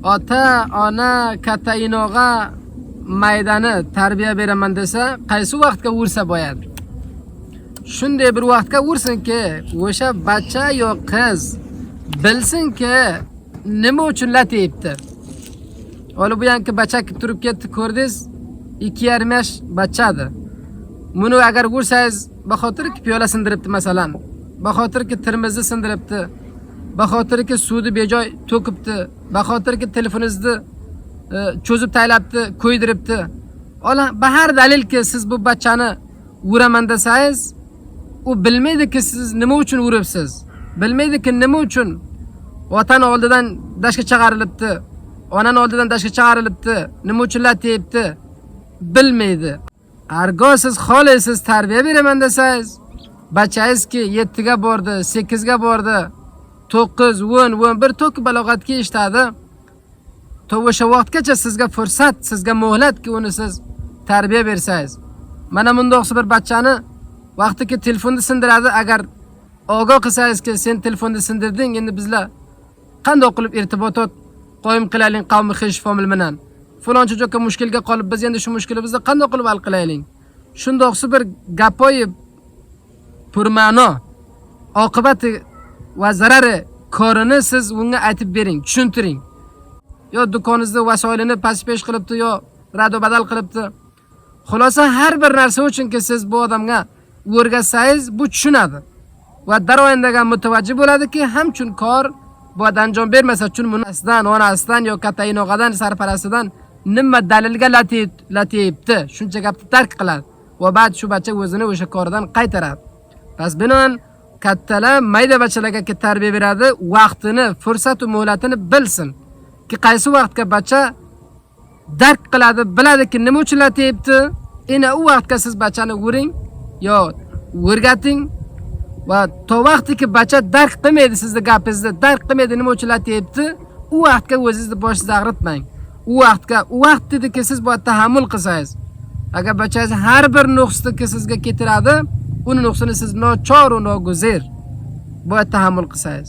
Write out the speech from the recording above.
Ota, ona, katta inog'a maydani tarbiya beraman desa, qaysi vaqtga ursa boyadi? Shunday bir vaqtga ursinki, o'sha bacha yo qiz bilsinki, nima uchun lat yeyibdi. Hali bu yangi bacha turib ketdi, ko'rdingiz, 2,5 yosh bachadi. Buni agar ursangiz, baxotirki piyola sindiribdi masalan, baxotirki termizni sindiribdi, baxotirki suvni bejoy to'kibdi, baxotirki telefoningizni cho'zib taylabdi, ko'ydiribdi. Ola bahar dalilki siz bu bachani uraman desangiz, u bilmaydiki siz nima uchun uribsiz. Bilmaydiki nima uchun vatan oldidan dashga chiqarilibdi, onani oldidan dashga chiqarilibdi, nima uchun lat yeyibdi, bilmaydi. Argo siz xohlaysiz tarbiya beraman desangiz, bachangizki 7 ga bordi, 8 ga bordi, 9, 10, 11 to'ki balog'atga yetadi. To o'sha vaqtgacha sizga fursat, sizga muhlatki uni siz tarbiya bersangiz. Mana bundoqsi bir bachani vaqtiki telefonni sindiradi, agar ogoh qilsangizki, sen telefonni sindirding, endi bizlar qanday qilib irtibotot qoyim qilaylik qavmi xish fomil bilan. Falonchi joyga mushkulga qolib, biz endi shu mushkulimizni qanday qilib hal qilaylik? Shundoqsi bir gapoyi purma'no oqibati va zarari korini siz unga aytib bering, tushuntiring. Yo do'koningizda vasoilini past-pesh qilibdi, yo rado badal qilibdi. Xulosa har bir narsa uchunki siz bu odamga o'rgatsangiz, bu tushunadi. Va darvoindaga mutavajjih bo'ladiki, hamchun kor bu anjom bermasa chun munasidan, onasidan yo katta inog'adan, sarparastidan nima dalilga lat yeyibdi, shuncha gapni tark qiladi. Va ba'd shu bacha o'zini o'sha koridan qaytaradi. Bas binoan kattalar mayda bachalarga tarbiya beradi, vaqtini, fursat va muhlatini bilsin. Ki qaysi vaqtga bacha dark qiladi, biladiki nima uchun lat yeyibdi. Endi u vaqtga siz bachani uring yo o'rgating va to vaqtiki bacha dark qilmaydi sizni gapingizni, dark qilmaydi nima uchun lat yeyibdi, u vaqtga o'zingizni boshingizni og'ritmang. U vaqtga, u vaqt dediki siz bu tahammul qilsangiz. Agar bachangiz har bir nuqsni sizga keltiradi, uni nuqsini siz nochor va noguzir bu tahammul qilsangiz.